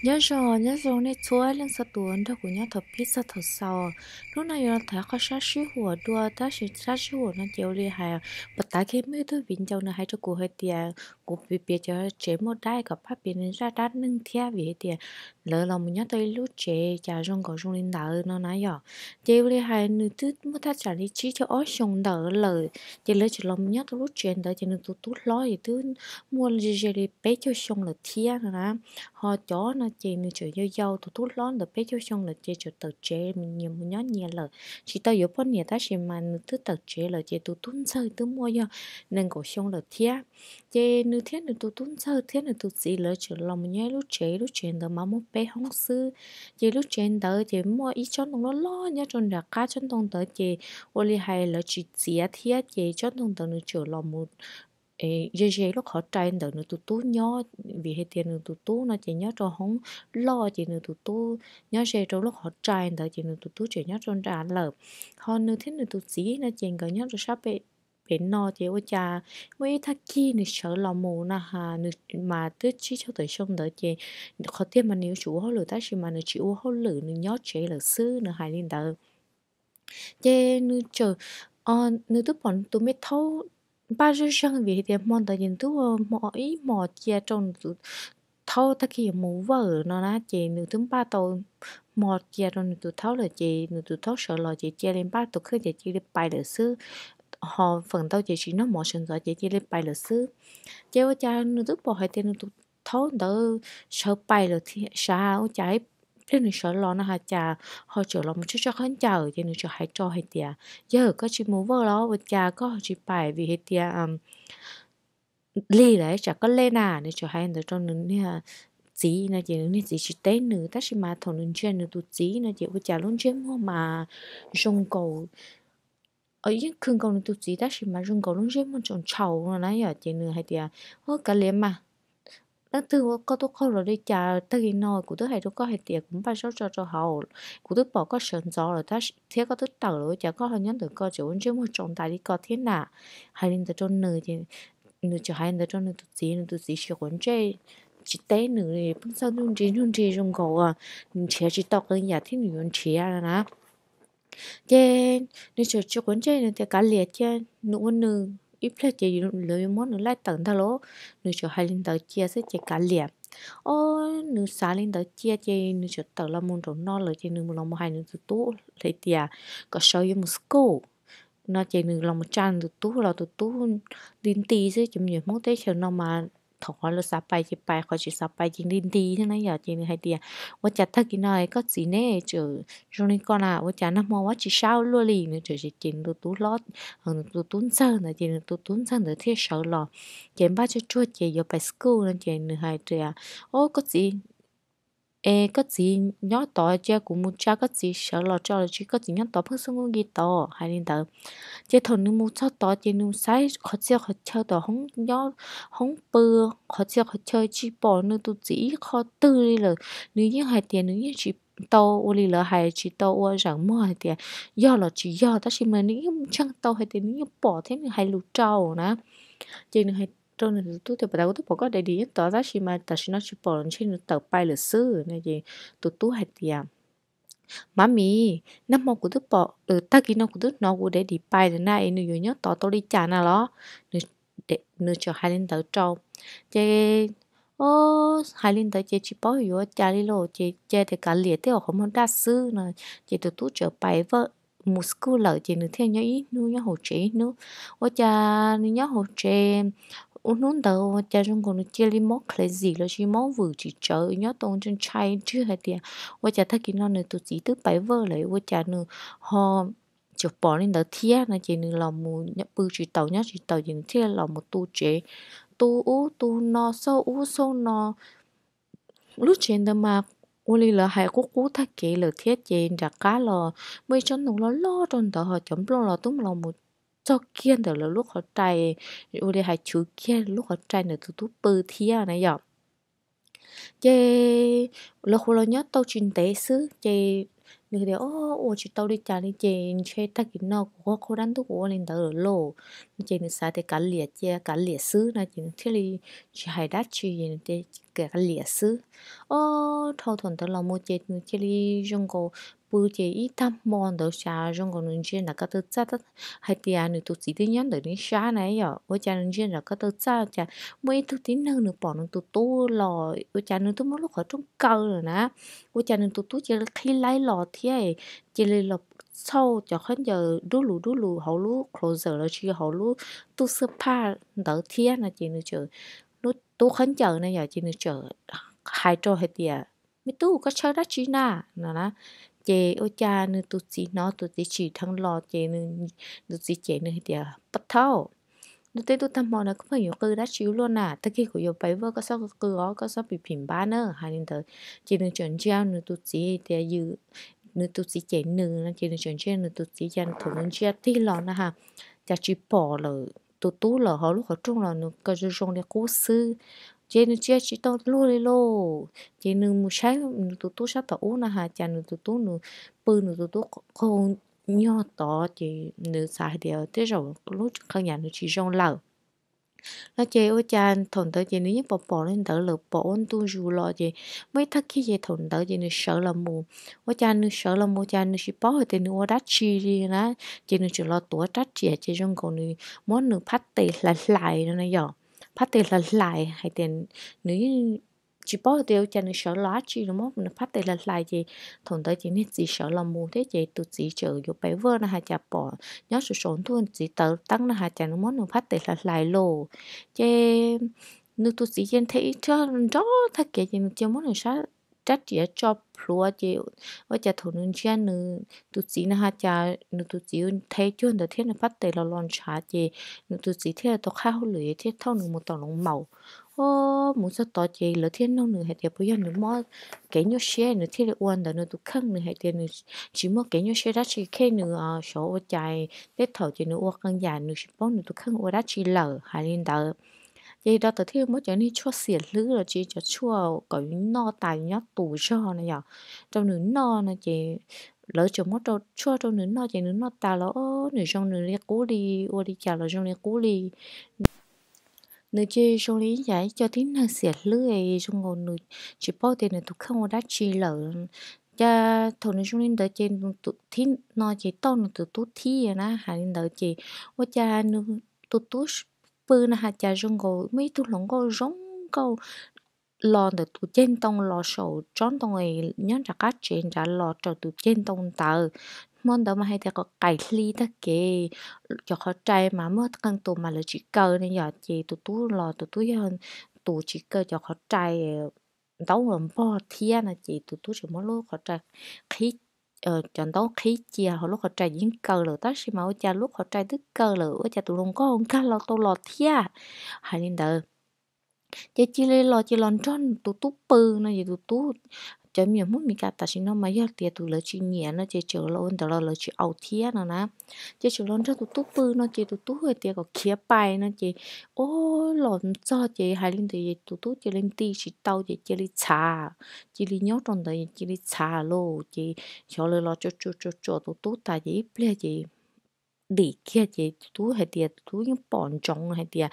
Nyob zoo, nyob zoo nej txhua leej txhua tus nrog kuv nyob thaum pib txog thaum xaus. Hnub no yuav los tham qhov sab sib huam dua, tab sis sab sib huam no ces ua li hais, puas tav kiag muaj ib tug viv ncaus nws hais rau kuv hais tias kuv piav piav cov tsev muaj dab kom pab piav nws zaj dab neeg thiab, vim hais tias lawv los mus nyob tau ib lub tsev cas zoo nkaus zoo li ntawd no na yom. Ces ua li hais nws twb muaj thaj tsam li tsib caug ob xyoo ntawd lawm, ces lawv tseem los mus nyob tau lub tsev ntawd, ces nws tus tub hlob ces twb muaj ze ze li peb caug xyoo lawm thiab no na. Ho cov no ces nws tseem yau yau, tus tub hlob ntawd peb caug xyoo lawm ces tseem tawm tsev nyias mus nyob nyias lawm, tsis tau yuav poj niam tab sis mas nws twb tawm tsev lawm, ces tus tub ntxawg twb muaj yog nees nkaum xyoo lawm thiab. Ces nws thiab nws tus tub ntxawg thiab nws tus txiv lawv tseem los mus nyob ib lub tsev, lub tsev ntawd mas muaj peb hoob xwb. Ces lub tsev ntawd ces muaj ib tsob ntoo loj loj nyob rau nram qab tsob ntoo ntawd, ces ua li hais lawv tsis txiav thiab, ces tsob ntoo ntawd nws tseem los mus ze ze lub qhov rai ntawm nws tus tub nyob, vim hais tias nws tus tub no ces nyob rau hoob loj, ces nws tus tub nyob ze rau lub qhov rai ntawd, ces nws tus tub tseem nyob rau nram lawm. Ho nws thiab nws tus txiv no ces nkawd nyob rau sab pem no, ces ua cas muaj ib tag kis nws sawv los mus na has, nws mas twb tsib caug tawm xyoo ntawd, ces qhov tiag mas nws yuav tsum ua hauj lwm tab sis mas nws tsis ua hauj lwm, nws nyob tsev lawm xwb, nws hais li ntawd. Ces nws tseem, nws twb pom nws tus me thaub npaj zoj zeeg, vim hais tias hmo ntawd ces nws twb ua hmo ib hmos cia rau nws tus thaub tag kis yuav mus vawj no na, ces nws twb npaj tau hmo cia rau nws tus thaub lawm, ces nws tus thaub sawv los ces cia li npaj tus kheej ces cia li pais lawm xwb. Ho feem ntau ces tsis noj mov sawv ntxov ces cia li pais lawm xwb. Ces ua cas nws twb pom hais tias nws tus thaub ntawd sawv pais lawm thiab, sav ua cas ib pliag nws sawv los no has cas ho tseem los mus tso tso khaub ncaws, ces nws tseem hais rau hais tias, yawg, koj tsis mus vawj los ua cas koj ho tsis pais, vim hais tias lig lawm tsam koj lej na. Nws tseem hais ntawd rau nws niag txiv no, ces nws niag txiv tsis teb nws, tab sis mas thaum nws ntsia nws tus txiv no ces ua cas lub ntsej muag mas zoo nkaus, yeej khw nkaus nws tus txiv tab sis mas zoo nkaus lub ntsej muag tseem ntshaus no na yom. Ces nws hais tias, o, kav liam mas, leej twg ua koj tuaj qaug los li cas? Tag kis no kuv twb hais rau koj hais tias kuv npaj zaub tso rau hauv, kuv twb pom koj sawv ntxov lawm thiab koj twb tawm lawm, ua cas koj ho nyob ntawm ko tseem ua ntsej muag tsaus ntais li ko thiab na? Hais li ntawd rau nws, nws tseem hais li ntawd rau nws tus txiv, nws tus txiv tsis quav ntsej, tsis teb nws, pheej txawj nug nrig nug nrig zoo nkaus nrhiav tsis tau qee yam thiab nws yuav nrhiav na. Ces nws tseem tsis quav ntsej, nws tias kav liam cia nws ua nws, ib pliag ces lawv yuav muab nws laij tawm ntag lauj. Nws tseem hais li ntawd cia xwb ces kav liam. O, nws xav li ntawd cia ces nws tseem tawm los mus nraum no lawm, ces nws los mus hais nws tus tub hais tias kom sawv yuav mus school no, ces nws los mus tsa nws tus tub los tus tub nti nti xwb, ces me nyuam Hmoob teb chaws no mas thaum qhov lawv xav pais ces pais, qhov tsis xav pais ces nti nti thiab na yom. Ces nws hais tias, ua cas tag kis no koj txiv neb tseem zoo li ko na, ua cas nag hmo ua tsis sab luaj li? Nws tseem, ces nws tus tub hlob, nws tus tub ntxawg ntawd, ces nws tus tub ntxawg ntawd thiaj sawv los, ces npaj tsuag tsuag ces yuav pais school no, ces nws hais tias, o, koj txiv, es koj txiv nyob tod, cia kuv mus tsa koj txiv sawv los tso, los tsis koj txiv nyob tod pheej xub nkuj nki tod. Hais li ntawd, ces thaum nws mus txog tod ces nws xaiv qhov txhia qhov chaw tom hoob nyob, hoob pw, qhov txhia qhov chaw tsis pom nws tus txiv ib qho twg li lawm. Nws yeej hais tias nws yeej tsis tau ua li lawv hais, tsis tau ua zaum muag hais tias yog los tsis yog, tab sis mas nws yeej ntseeg tau hais tias nws yeej pom thiab nws hais lus rau na. Ces nws hais rau nws tus tub tias, puas tas kuv twb pom koj daddy nyob tod tab sis mas tam sim no tsis pom los ntshe nws tawm pais lawm xwb no. Ces tus tub hais tias, mami, nag hmo kuv twb pom, tag kis no kuv twb hnov kuv daddy pais lawm na, es nws yuav nyob tod tau li cas na los? Nws tseem hais li ntawd rau. Ces, o, hais li ntawd ces tsis paub yuav ua cas li lauj, ces cia tias kav liam tej qhov muag daj xwb no. Ces tus tub tseem pais mus school lawm, ces nws thiaj nyob ib hnub nyob hauv tsev ib hnub. Ua cas nws nyob hauv tsev ua hnub ntawd ua cas zoo nkaus nws cia li mob crazy los sis mob vwm tsis tsawv, nyob tau ntshai ntshai ntswg hais tias ua cas tag kis no nws tus txiv twb pais vawj lawm ua cas nws ho tseem pom li ntawd thiab no. Ces nws los mus pw tsis taus nyob tsis taus, ces nws thiaj los mus tu tsev, tu ub tu no, xauj ub xauj no. Lub tsev ntawd mas ua li lawv hais qub qub tag kev lawm thiab, ces nram qab los muaj ib tsob ntoo loj loj rau ntawd, ho cov nplooj los twb los mus txog kiag ntawm lawv lub qhov rai, ua li hais chwv kiag lub qhov rai ntawm tus tub pw thiab na yom. Ces lawv hu los nyob tau tsis ntev xwb ces nws tias, o, ua tsis tau li cas li ces ntshe tag kis no kuv ua qhov dab ntub kuv ua li ntawd lawm lauj. Ces nws xav tias kav liam cia kav liam xwb no, ces nws thiaj li tsis hais dab tsi, ces nws tias kav liam xwb. Ob, dhau thaum ntawd los mus ces nws cia li zoo nkaus pw ces ib tag hmo ntawd xyov zoo nkaus nws ntsia nram ko taw txaj hais tias nws tus txiv twb nyob ntawm nws sab na yom, ua cas nws ntsia nram ko taw txaj cas muaj ib tug tib neeg nws pom nws tus tub los ua cas nws twb muab lub qhov rooj kaw lawm na, ua cas nws tus tub cia li qhib laib los thiab cia li los txhauj cov khaub ncaws dub lus dub lus hauv lub closet los sis hauv lub tub xwb phaj ntawd thiab no ces nws txawm, lub tub khaub ncaws na yom, ces nws txawm hais rau hais tias, Me tub, koj tshawb dab tsi na? No na. Ces ua cas nws tus txiv hnov tus txiv tsim dheev los ces nws tus txiv cem nws hais tias, Pab thaub, nws tej tub tag hmo no koj pheej yuav qw dab tsi ua luaj na? Tag kis kuv yuav pais voj, koj txhob qw qw os, koj txhob phim phim npab na. Hais li ntawd ces nws txawm ntsia nws tus txiv tias yws, nws tus txiv cem nws no ces nws txawm ntsia nws tus txiv cas thaum nws ntsia tig los na ha, cas tsis pom lawm tus tub lawm hauv lub qhov rooj los nws ko zoo zoo li qub xwb. Ces nws ntsia tsis tau luag li lauj, ces nws mus saib nws tus tub sab tom ub na ha cas nws tus tub nws pw nws tus tub qaug nyog tod ces nws xav hais tias tej zaum lub qee yam nws tsis zoo lawm no ces ua cas thaum ntawd ces nws yeej pom pom li ntawd lawm, pom ua ntu zus los ces muaj ib tag kis ces thaum ntawd ces nws sawv los mus. Ua cas nws sawv los mus cas nws tsis paub hais tias nws ua dab tsi li na, ces nws tseem los tuav rab riam ces zoo nkaus nws muab nws phab tes hlais hlais no na yom, phab tes hlais hlais hais tias nws yeej tsis paub hais tias ua cas nws sawv los dab tsi, nws muab nws phab tes hlais hlais ces thaum ntawd ces niag txiv sawv los mus thiab ces tus txiv txawm yuav pais voj no ha cas pom nyob saum saum ntuj txiv taws teeb no ha cas nws muab nws phab tes hlais hlais lauj. Ces nws tus txiv ces nthe ib thiab nrov tag kev ces nws cia muab nws sab rab riam tso plhuav ces ua cas thaum nws ntsia nws tus txiv no ha cas nws tus txiv nthe cuag ntawd thiab nws phab tes los los ntshav ces nws tus txiv thiaj tau qhab hauj lwm thiaj thauj nws mus tom loos maum. Mus txog tod ces lawv thiaj nug nws hais tias puas yog nws muaj kev nyuaj siab nws thiaj li ua ntawd, nws tus kheej nws hais tias nws tsis muaj kev nyuaj siab dab tsi, kheej nws xyov ua cas tej thaum ces nws ua qee yam nws tsis paub nws tus kheej ua dab tsi lawm hais li ntawd. Ces rau tawm thiaj muab cov niag tshuaj xiam hlwb los sis cov tshuaj kom noj tas nyob tus zog na yom, rau nws noj no ces lawv tseem muab rau tshuaj rau nws noj ces nws noj tas los nws zoo nws li qub li, ua li cas los zoo li qub li. Nws ces zoo li ib yam ib co tib neeg xiam hlwb zoo nkaus nws tsis paub tias nws tus kheej ua dab tsi lawm. Cas thaum nws zoo li ntawd ces tus thib no ces tau nws tus tub thib na hais li ntawd ces ua cas nws tus tub pw na ha cas zoo nkaus muaj ib tug hluas nkauj zoo nkauj los ntawm tus ceg ntoo los saum tsob ntoo nyob nram qab tsev nrad los raws tus ceg ntoo ntawd. Hmo ntawd mas hais tias qais hli tag kev, cov qhov rai mas muaj qee tus mas lawv tsis kaw ne yom, ces tus tub los tus tub yog tus tsis kaw cov qhov rai ntaub los npog thiab no ces tus tub tseem muab lub qhov rai qhib, cov ntaub qhib cia hauv lub qhov rai yeej kaw lawm tab sis mas ua cas lub qhov rai twb kaw lawm ua cas tus hluas nkauj nkag los tau los thiab hais li ntawd. Ces cia li los ces los nrog tus tub pw no ces tus tub, cov me nyuam Hmoob Mes Kas tam sim no mas yog tias tus lawv tsis nyiam no ces tseem los ua ntawd los lawv tsis au thiab no na. Ces tseem los nrog tus tub pw no ces tus tub hais tias kom khiav pais no ces, o, los txog ces hais li ntawd es tus tub cia li nti tsis tau ces cia li txhav, cia li nyob rau ntawd cia li txhav lauj. Ces xyov lawv los tsuam tsuam tsuam tus tub tas ces ib pliag ces dim kiag ces tus tub hais tias tus tub yeej pom ntsoov hais tias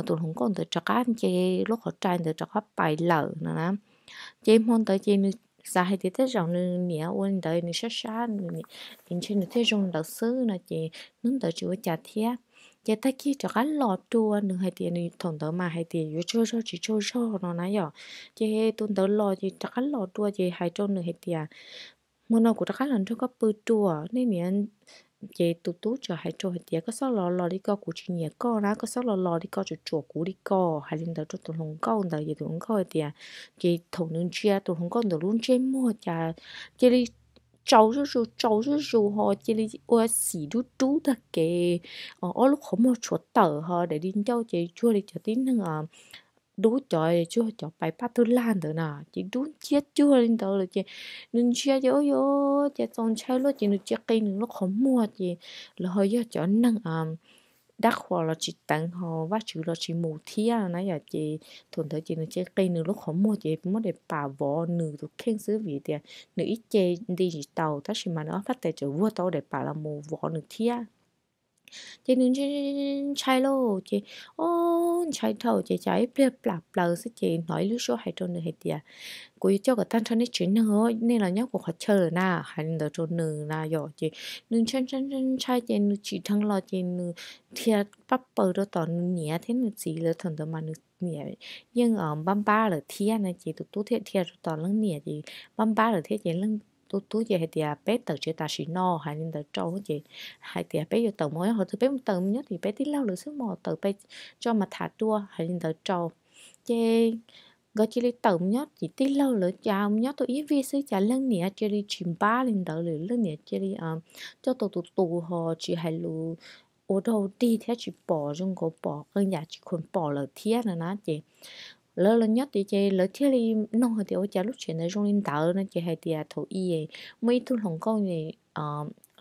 tus hluas nkauj ntawd rov qab nce lub qhov rai ntawd rov qab pais lawm no na. Ces hmo ntawd ces nws xav hais tias tej zaum nws niam ua li ntawd nws sab sab nws, ntshe nws thiaj zoo ntawd xwb no ces hnub ntawd tsis ua cas thiab. Ces tag kis rov qab los dua nws hais tias nws thaum ntawd mas hais tias yuav tsaug zog tsis tsaug zog no na yom. Ces tus ntawd los ces rov qab los dua ces hais rau nws hais tias, hmo no kuv rov qab los nrog koj pw dua nej niam. Ces tus tub txawm hais rau hais tias koj txhob los los li ko, kuv tsis nyiam koj na, koj txhob los los li ko tsuam tsuam kuv li ko. Hais li ntawd rau tus hluas nkauj ntawd ces tus hluas nkauj hais tias, ces thaum nws ntsia tus hluas nkauj ntawd lub ntsej muag cas cia li tsaus zuj zus tsaus zuj zus ho cia li ua xim dub dub tag kev, ob lub qhov muag tshuav tawm ho daim di ncauj ces cuag li cov tib neeg dub cov cuag cov pais paj tug lag ntawd na ces dub nciab cuag li ntawd lawm ces nws ntsia ces ua cas txaus ntshai luaj ces nws cia li qi nws lub qhov muag ces lawv ho yog cov neeg dab qhuas los tsis teev ho Vajtswv los tsis mus thiab na yom. Ces thaum ntawd ces nws cia li qi nws lub qhov muag ces muab daim pam vov nws tus kheej xwb vim tias nws ib ce nti tsis tau tab sis mas nws ob phab tes tseem vuag tau daim pam los mus vov nws thiab. Ces nws ntshai lauj ces, o, ntshai dhau ces cas ib pliag plam plaws xwb ces hnov ib lub suab hais rau nws hais tias, kuv yuav coj kom tag nrho nej tsev neeg, nej los nyob kuv qhov chaw lawm na, hais li ntawd rau nws na yom. Ces nws ntshai ntshai ntshai ces nws tsim dheev los ces nws dhia pab paws rau tom nws niam thiab nws txiv lawv. Thaum ntawd mas nws niam yeej npab npab lawm thiab na ces tus tub thiaj dhia rau tom leej niam ces npab npab lawm thiab ces tus tub ces hais tias peb tawm tsev tam sim no, hais li ntawd rau ces hais tias peb yuav tawm mus qhov twg, peb mus tawm mus nyob tim peb tij laug lawv xwb mas, tawm peb tso mas tham dua, hais li ntawd rau. Ces nkawd cia li tawm mus nyob tim tij laug lawv, cas mus nyob tau ib vij xwb cas leej niam cia li tsis npab li ntawd lawm, leej niam cia li coj tau tus tus ho tsis hais lus, ua rau dig thiab tsis pom zoo nkaus, pom qee yam tsis khoom pom lawm thiab no na ces lawv los nyob tid ces lawv thiaj li nug hais tias ua cas lub tsev ntawd zoo li ntawd no ces hais tias thaum ub muaj ib tug hluas nkauj,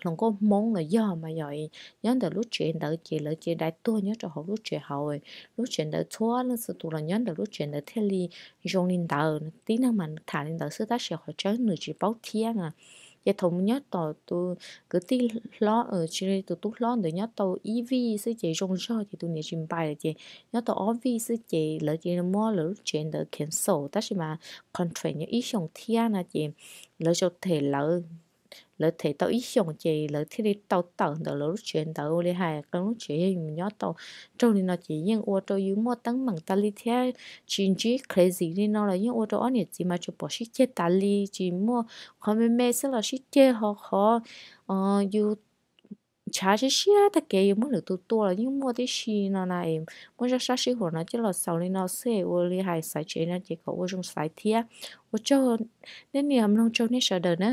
hluas nkauj Hmoob los yog mas yog nyob ntawm lub tsev ntawd ces lawv cia li dai tuag nyob rau hauv lub tsev hauv, lub tsev ntawd txhua leej txhua tus los nyob ntawm lub tsev ntawd thiaj li zoo li ntawd. Tib neeg mas tham li ntawd xwb tab sis qhov tseeb nws tsis paub thiab na. Ces thaum mus nyob tom tus kwv tij hlob, tus tub hlob ntawd nyob tau ib vij xwb ces zoo zog ces tus niam tsis npais lawm ces nyob tau ob vij xwb ces lawv cia li muab lawv lub tsev ntawd cancel tab sis mas contract nyob ib xyoos thiab no ces lawv tau them lawv lawv them tau ib xyoos ces lawv thiaj li tau tawm ntawm lawv lub tsev ntawd ua li hais qee lub tsev yog yus mus nyob tau raug li no ces yeej ua rau yus muaj teeb meem tas li thiab tsis ntsib crazy li no los yeej ua rau ob niam txiv mas tsuas pom sib ceg tas li, tsis muaj qhov me me xwb los sib ceg, ho qhov yus ntshav siab siab tag kev yus muab lwm tus tua los yeej muaj tib si no na. Muab zaj sab sib huam no coj los xaus li no xwb, ua li hais xaiv tsev no ces kom ua zoo xaiv thiab. Ua tsaug nej niam mloog, tsaug nej sawv daws na.